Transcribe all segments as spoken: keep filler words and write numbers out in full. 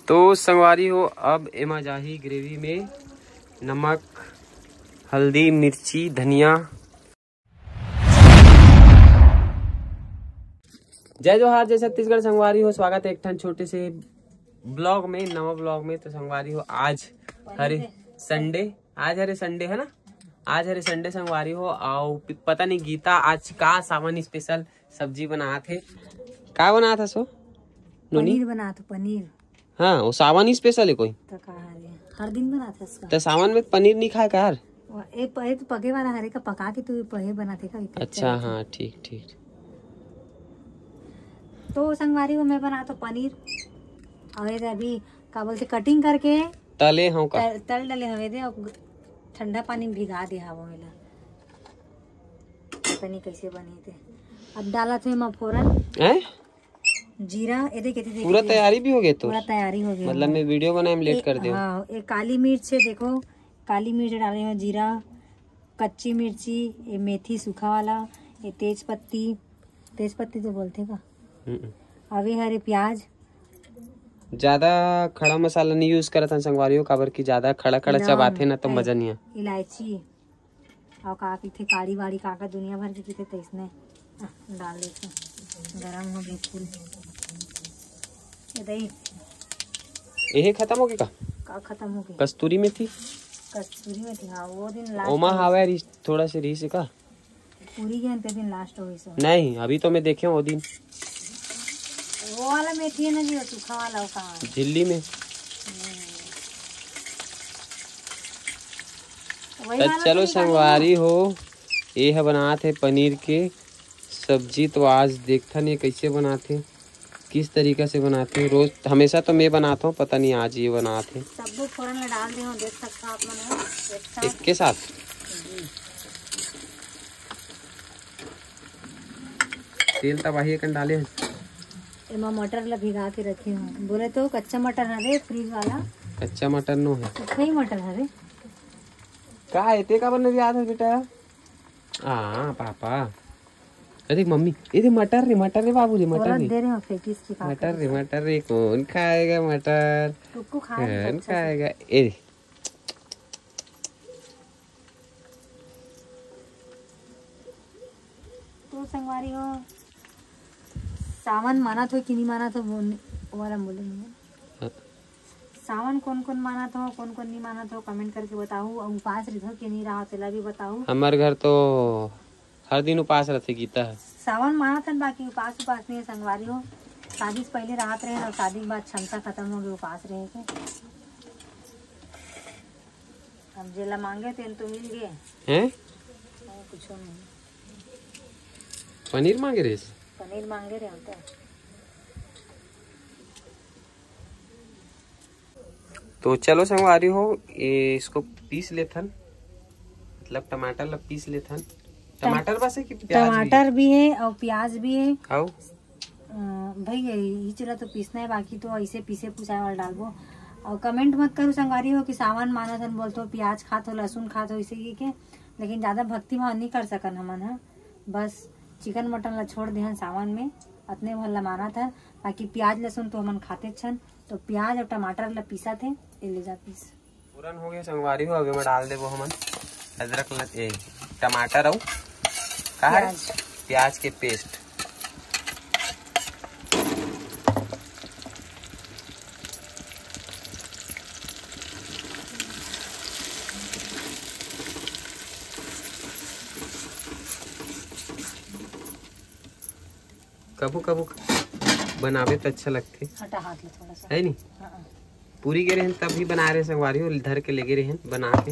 तो संगवारी हो, अब एमा जाही ग्रेवी में नमक, हल्दी, मिर्ची, धनिया। जय जोहार, जय छत्तीसगढ़ संगवारी हो, स्वागत है एक ठन छोटे से ब्लॉग में, नवा ब्लॉग में। तो संगवारी हो, आज हरे संडे, आज हरे संडे है ना, आज हरे संडे संगवारी हो। आओ पता नहीं गीता आज का सावन स्पेशल सब्जी बनात हे। का बनात हस ओ नोनी? पनीर बनात हो, पनीर। हाँ, वो सावन स्पेशल है कोई। तो का हरे? हर दिन बनात हस का? तो सावन में पनीर नहीं खाए का यार? ए, प-, ए तो पके वाला हरे का, पका के तू पहे बनाते का? अच्छा, हाँ, ठीक, ठीक। तो संगवारी हो, मैं बनात हो पनीर। और ये अभी का बोलते, कटिंग करके तले हो का? तल, तल डले हवे दे, और ठंडा पानी में भिगा दे हवो एला। पता नहीं कैसे बनी थे। अब डालत हूँ एमा फोरन। हैं? जीरा, ये देख, ये देख, पूरा ये देख। तैयारी भी हो गई तो? पूरा तैयारी हो गई। मतलब मैं वीडियो बनाए में लेट ए-, कर दियो। हाँ, एक काली मिर्च है, देखो, काली मिर्च डाले हैं, जीरा, कच्ची मिर्ची, ये मेथी सूखा वाला, ये तेज पत्ती, तेज पत्ती तो बोलते का? हम्म। अभी हरे प्याज। ज्यादा खड़ा मसाला नहीं यूज करत हन संगवारी हो, काबर कि ज्यादा खड़ा खड़ा ना, चबाथे ना तो ए, मजा नहीं आए। इलायची और का कहिथे, काड़ी वाड़ी का का दुनिया भर के कहिथे, तइसने, आ, डाल देथे। गरम हो गए फूल। ये दही। यही खत्म हो गया का? का खत्म हो गया? कस्तूरी मेथी? कस्तूरी मेथी, हाँ, वो दिन लास्ट ओमा में। हावे रिस-, थोड़ा से रिस का? पूरी के अंते दिन लास्ट हो गई सब। नहीं, अभी तो मैं देखे वो दिन। वो वाला मेथी है ना जी, वो सूखा वाला, वो कहाँ है? झिल्ली में। वही तो वाला चलो तो निकालेंगे। संगवारी हो, ये है बनात है पनीर के सब्जी। तो आज देखथन ये कैसे बनात है, किस तरीका से बनात है। रोज हमेशा तो मैं बनाता हूँ, पता नहीं आज ये बनात है। सबको फोरन में डाल दे हो, देख सकते हो आप मन हो, एक साथ। इसके साथ तेल तबाही अकन डाले हन। एमा मटर ला भिगा के रखे हूँ। बोले तो कच्चा मटर हरे, फ्रीज वाला। कच्चा मटर नो है। सूखा ही मटर हरे। का है? ते काबर नरियात है बेटा? आ, पापा। अरे मम्मी, ये दे मटर रे, मटर रे बाबू रे, मटर रे। दे रहे हो, फेंकिस की का मटर रे, करी? मटर रे, कौन खाएगा मटर? टुक्कू खाए कौन अच्छा से। खाएगा? ए। तो संगवारी हो, सावन मानत हो कि नहीं मानत हो, वो नि-, वो वाला बोले नहीं। हाँ। सावन कौन कौन मानत हो, कौन कौन नहीं मानत हो, कमेंट करके बताओ। और उपास रहो कि नहीं रहो, तेला भी बताओ। हमारे घर तो हर दिन उपास रहते गीता है। सावन मानत हन, बाकी उपास उपास नहीं है संगवारी हो। शादी से पहले राहत रहे और शादी के बाद क्षमता खत्म हो गई उपास रहे के। अब जेला मांगे तेन तो मिल गए। हैं? और कुछ नहीं। पनीर मांगे रहे? पनीर मांगे रहे हम तो। तो चलो संगवारी हो, ये इसको पीस लेथन, मतलब टमाटर ला पीस लेथन। टमाटर बस है कि प्याज भी? टमाटर भी है और प्याज भी है। आओ। अ, भाई, ये चला तो पीसना है, बाकी तो ऐसे पीसे पुसाए वाला डालबो। और कमेंट मत करो संगवारी हो कि सावन मानत हन बोलतो प्याज खात हो, लहसुन खात हो, इसे ये के, लेकिन ज़्यादा भक्ति भाव नहीं कर सकन हमन ह। बस चिकन मटन ला छोड़ देहन सावन में, अतने भर ला मानत हन, बाकी प्याज लहसुन तो हमन खाते छन। तो प्याज और टमाटर ला पीसत हे, ये ले जा पीस। पूरन हो गए संगवारी हो, अभी मैं डाल देबो हमन अदरक ल-, ए, टमाटर अउ का है? प्याज। प्याज के पेस्ट। कभू कभू बनावे त अच्छा लगथे, हटा हाथ ले थोड़ा सा। है नी? हाँ। पूरी के रहन तब भी बना रहे संगवारी हो, धर के लेगे रहन बना के।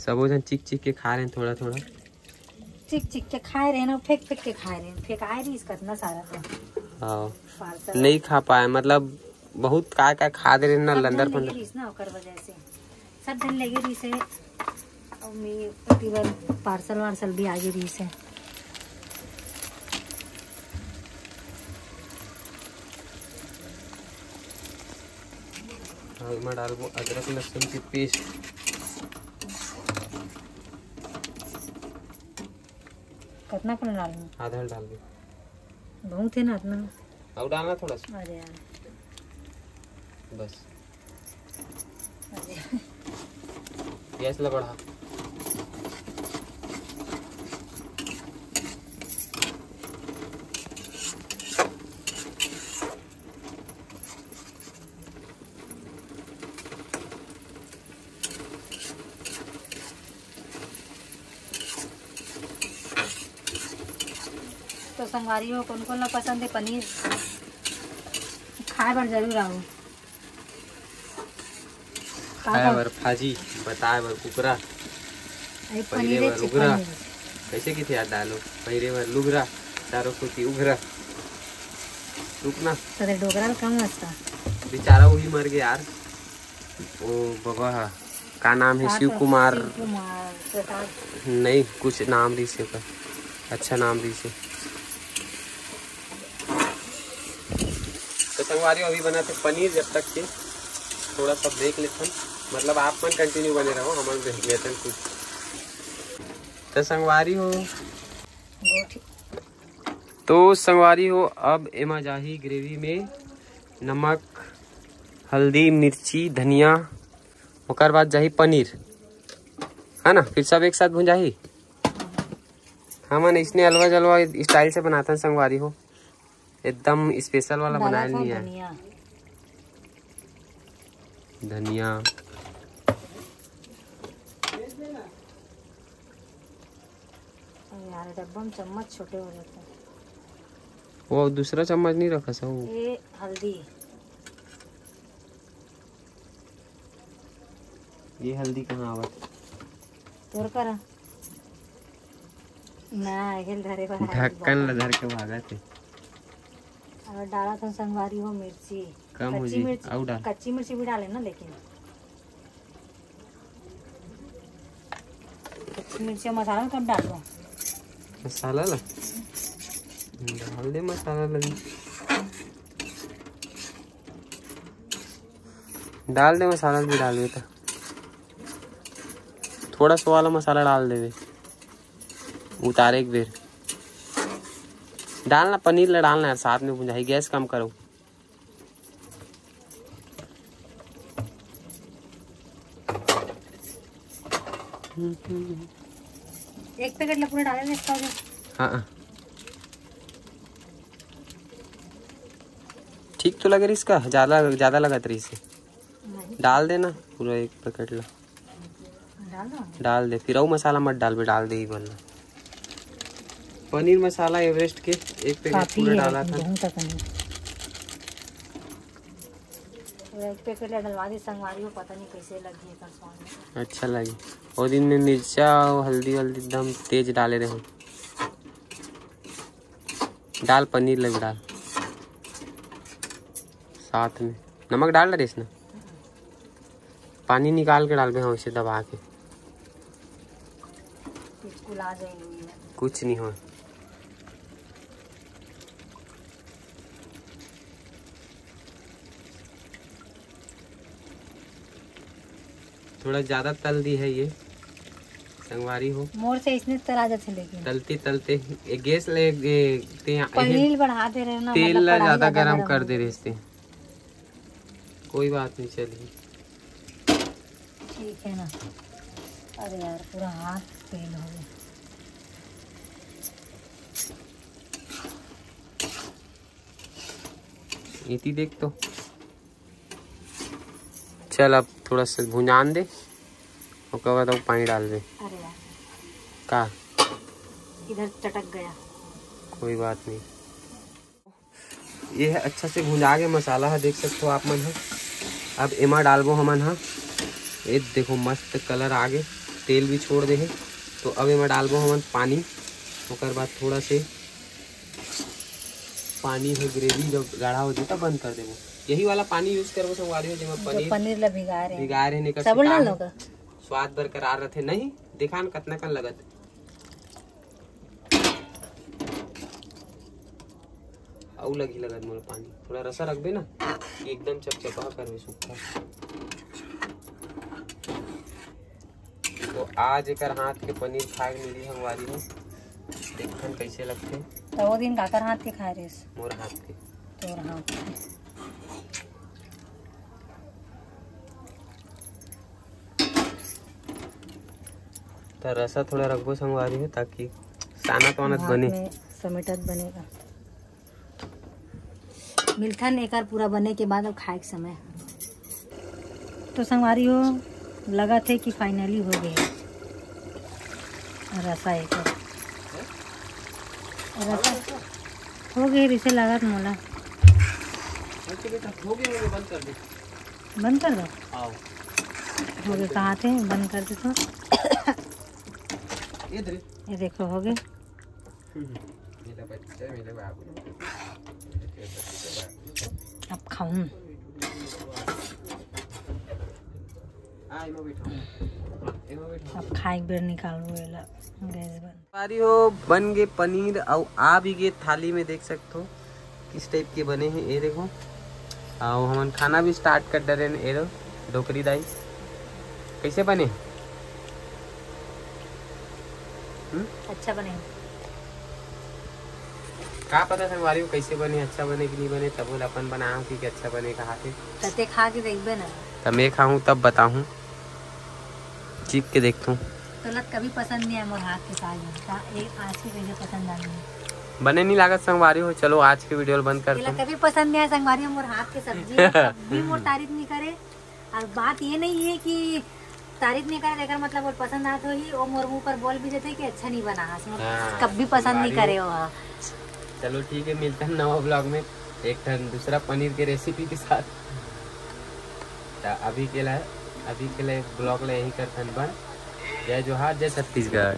सबो झन चिक चिक के खा रहे हैं थोड़ा थोड़ा। चिक चिक के खाए रहे ना, फेंक फेंक के खाए रहे, फेंकाए रहीस कतना सारा था। हाँ। पार्सल। नहीं खा पाए, मतलब बहुत का का खा दे रहे ना, सब लंदर झन लेगे फंदर। रहीस ना, ओकर वजह से सब झन लेगे रहीस है। और मैं ओती बर पार्सल वार्सल भी आगे रहीस है। हाँ, एमा डालबो अदरक लहसुन के पेस्ट। कतना कन डालबो? आधा डालबो। बहुत है ना इतना। अउ डालना थोड़ा सा। अरे यार। बस। अरे। गैस ला बढ़ा। तो संगवारी हो, कोन कोन ला पसंद हे पनीर, खाए बर जरूर आओ। का खाए का? बर फाजी, बताए बर कुकरा, अरे, पहिरे पनीरे बर चिकन उगरा। है। कैसे किथे यार डालो, पहिरे बर लुगरा, चारों कोती उघरा। रुकना। तो डोकरा ल कम हंसता। बेचारा वही मर गया यार। ओ बाबा हा, का नाम है? का शिव तो कुमार। शिव कुमार प्रसाद। नहीं, कुछ नाम रहिसे ओकर, अच्छा नाम रहिसे। तो संगवारी हो, अभी बनाथे पनीर, जब तक के थोड़ा सा break लेथन, मतलब आप मन continue बने रहो, हमन देख लेथन कुछ। तो संगवारी हो, गोठी। तो संगवारी हो, अब एमा जाही gravy में नमक, हल्दी, मिर्ची, धनिया, ओकर बाद जाही पनीर, है ना? फिर सब एक साथ भुंजाही। हमन इसने अलवा जलवा style से बनाथन संगवारी हो, एकदम special वाला बनाए नहीं है। धनिया। अरे यार, डब्बा में चम्मच छोटे हो जाते हैं। वो दूसरा चम्मच नहीं रखा सर, वो। ये हल्दी। ये हल्दी कहाँ आवत? तोर करा। ना, हेल धरे बर हाथ ढक्कन ला धर के भागत हे। और डाला था संगवारी हो मिर्ची। कम हो कच्ची जी, मिर्ची, अउ डाल। कच्ची मिर्ची भी डाले ना, लेकिन कच्ची मिर्ची मसाला कब डालबो? मसाला ला? डाल दे मसाला ला भी। डाल दे मसाला भी, डाल दे तो। थोड़ा सा वाला मसाला डाल देवे, उतारे एक बेर। डालना, पनीर ला डालना यार, साथ में भुंजाही, गैस कम करो। एक पैकेट ला पूरा डाले ना इसका। हाँ, ठीक तो लगे रहिस का, ज्यादा, ज्यादा लगत रहिस हे। नहीं। डाल देना पूरा एक पैकेट ला। डाल दो। डाल दे, फिर अउ मसाला मत डालबे, डाल दे ही बोलना। पनीर मसाला एवरेस्ट के एक पैकेट काफी पूरा है, डाला लेकिन था। बहुत है पनीर। पूरा एक पैकेट ला डलवा दे संगवारी हो, पता नहीं कैसे लगी एकर स्वाद। अच्छा लगी। वो दिन में मिर्चा और हल्दी वल्दी एकदम तेज डाले रहे। डाल पनीर लग डाल साथ में। नमक डाल रहे इसमें। पानी निकाल के डालबे, हाँ, उसे दबा के। कुछ नहीं हो। थोड़ा ज्यादा तल दी है ये संगवारी हो। मोर से इसने तला जाथे लेकिन। तलते तलते ये गैस ले, ये, ते, पनीर बढ़ा दे रहे ना, तेल मतलब ला ज्यादा गरम कर दे रहे। कोई बात नहीं, चलिए। ठीक है ना। अरे यार, पूरा हाथ तेल हो गया। इति देख तो। चल, अब थोड़ा सा भुंजान दे, ओकर बाद अउ पानी डाल दे। अरे यार। का? इधर चटक गया। कोई बात नहीं। ये ह अच्छा से भुंजा गे मसाला ह, देख सकथो आप मन ह। अब एमा डालबो हमन ह, ये देखो मस्त कलर आ गे, तेल भी छोड़ दे हे। तो अब एमा डालबो हमन पानी, ओकर बाद थोड़ा से पानी ह, ग्रेवी जब गाढ़ा हो जाए तब बंद कर देबो। यही वाला पानी यूज करबो संगवारी हो, जेमा पनीर ला भिगाए रहे, भिगाए रहे, स्वाद बरकरार रथे। नहीं, देखा न कतना कन लगत। अउ लगी लगत मोला पानी, थोड़ा रसा रखबे ना कि एकदम चपचपा करबे सूखा। तो आज एकर हाथ के पनीर खाए के मिली संगवारी हो, देखन कैसे लगथे। तो वो दिन काकर हाथ के खाए रहिस? मोर हाथ के। त रसा थोड़ा रखबो संगवारी हो, ताकि सानत वानत भात बने। में समेटत बनेगा। मिलथन एकर पूरा बने के बाद अब खाए के समय। तो संगवारी हो, लगत हे कि finally हो गए रसा एकर। रसा हो गए, जैसे लागत मोला। ओके बेटा, हो गए, हो गए, बंद कर दे। बंद कर दो। आओ। हो गए, कहाँ थे? बंद कर दे तो। ये दे। ये देखो, हो गए। मेरा बच्चा, मेरे बाबू। अब खाऊं। आ, एमा बैठो। एमा बैठो। अब खाए के बेर निकालू एला, गैस बंद। संगवारी हो, बन गे पनीर अउ आ भी गे थाली में, देख सकथो किस टाइप के बने हे। ये देखो, अउ हमन खाना भी स्टार्ट कर डरेन। ये लो डोकरी दाई, कैसे बने? हम्म? अच्छा बने। का पता संगवारी हो कैसे बने, अच्छा बने कि नहीं बने, तब ओला अपन बनाहूं कि अच्छा बने कहा के। त ते खा के देखबे ना। त मैं खाहूं तब बताहूं, चीख के देखथूं। तोला कभी पसंद नहीं आया मोर हाथ के साग में, का एक आज के कैसे पसंद आ गई? बने नहीं लागत संगवारी हो। चलो आज के वीडियो ल बंद तेला करथूं। कभी पसंद नहीं आया संगवारी हो मोर हाथ के सब्जी, कभी मोर तारीफ नहीं करे। और बात ये नहीं है कि तारीफ नहीं करे, एकर मतलब वो पसंद आत होही, वो मोर मुंह पर बोल भी देथे कि अच्छा नहीं बना है, मोर हाँ, कभी पसंग नहीं संगवारी करे हो। वो। चलो ठीक है, मिलते हैं नवा ब्लॉग में एक ठन दूसरा पनीर के रेसिपी के साथ। त अभी के लिए, अभी के लिए ब्लॉग ले यहीं करथन बंद। जय जोहार, जय छत्तीसगढ़।